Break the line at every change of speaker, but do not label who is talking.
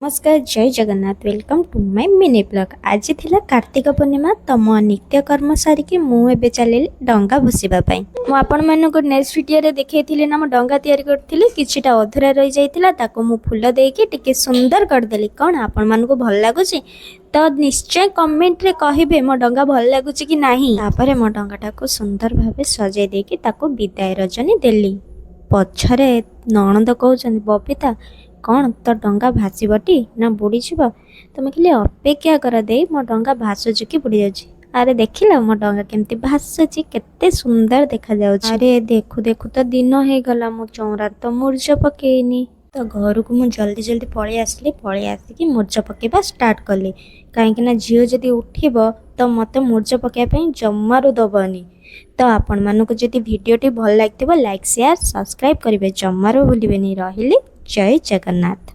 ନମସ୍କାର, ଜୟ Jagannath. Welcome to my mini vlog. ଆଜି ଥିଲା କାର୍ତ୍ତିକ ପୂର୍ଣ୍ଣିମା। ତ ମୋ ନିତ୍ୟକର୍ମ ସାରିକି ମୁଁ ଏବେ ଚାଲିଲି ଡଙ୍ଗା ଭସିବା ପାଇଁ। ମୁଁ ଆପଣମାନଙ୍କୁ ନେକ୍ସଟ ଭିଡ଼ିଓରେ ଦେଖେଇଥିଲି ନା, ମୁଁ ଡଙ୍ଗା ତିଆରି କରିଥିଲି, କିଛିଟା ଅଧୁରା ରହିଯାଇଥିଲା, ତାକୁ ମୁଁ ଫୁଲ ଦେଇକି ଟିକେ ସୁନ୍ଦର କରିଦେଲି। କ'ଣ ଆପଣମାନଙ୍କୁ ଭଲ ଲାଗୁଛି ତ ନିଶ୍ଚୟ କମେଣ୍ଟରେ କହିବେ, ମୋ ଡଙ୍ଗା ଭଲ ଲାଗୁଛି କି ନାହିଁ। ତାପରେ ମୋ ଡଙ୍ଗାଟାକୁ ସୁନ୍ଦର ଭାବେ ସଜେଇ ଦେଇକି ତାକୁ ବିଦାୟ ରଜନୀ ଦେଲି। ପଛରେ ନଣନ୍ଦ କହୁଛନ୍ତି, "ବବିତା, କ'ଣ ତୋ ଡଙ୍ଗା ଭାସିବଟି ନା ବୁଡ଼ିଯିବ? ତମେ ଖାଲି ଅପେକ୍ଷା କର ଦେଇ, ମୋ ଡଙ୍ଗା ଭାସୁଛି କି ବୁଡ଼ି ଯାଉଛି।" ଆରେ ଦେଖିଲ, ମୋ ଡଙ୍ଗା କେମିତି ଭାସୁଛି, କେତେ ସୁନ୍ଦର ଦେଖାଯାଉଛି। ଆରେ ଦେଖୁ ଦେଖୁ ତ ଦିନ ହେଇଗଲା, ମୁଁ ଚଉଁରାରେ ତ ମୁର୍ଜ ପକେଇନି। ତ ଘରକୁ ମୁଁ ଜଲ୍ଦି ଜଲ୍ଦି ପଳେଇ ଆସିଲି। ପଳେଇ ଆସିକି ମୁର୍ଜ ପକେଇବା ଷ୍ଟାର୍ଟ କଲି, କାହିଁକି ନା ଝିଅ ଯଦି ଉଠିବ ତ ମୋତେ ମୁର୍ଜ ପକେଇବା ପାଇଁ ଜମାରୁ ଦବନି। ତ ଆପଣମାନଙ୍କୁ ଯଦି ଭିଡ଼ିଓଟି ଭଲ ଲାଗିଥିବ, ଲାଇକ୍, ସେୟାର, ସବସ୍କ୍ରାଇବ୍ କରିବେ ଜମାରୁ ଭୁଲିବେନି। ରହିଲି, ଜୟ ଜଗନ୍ନାଥ।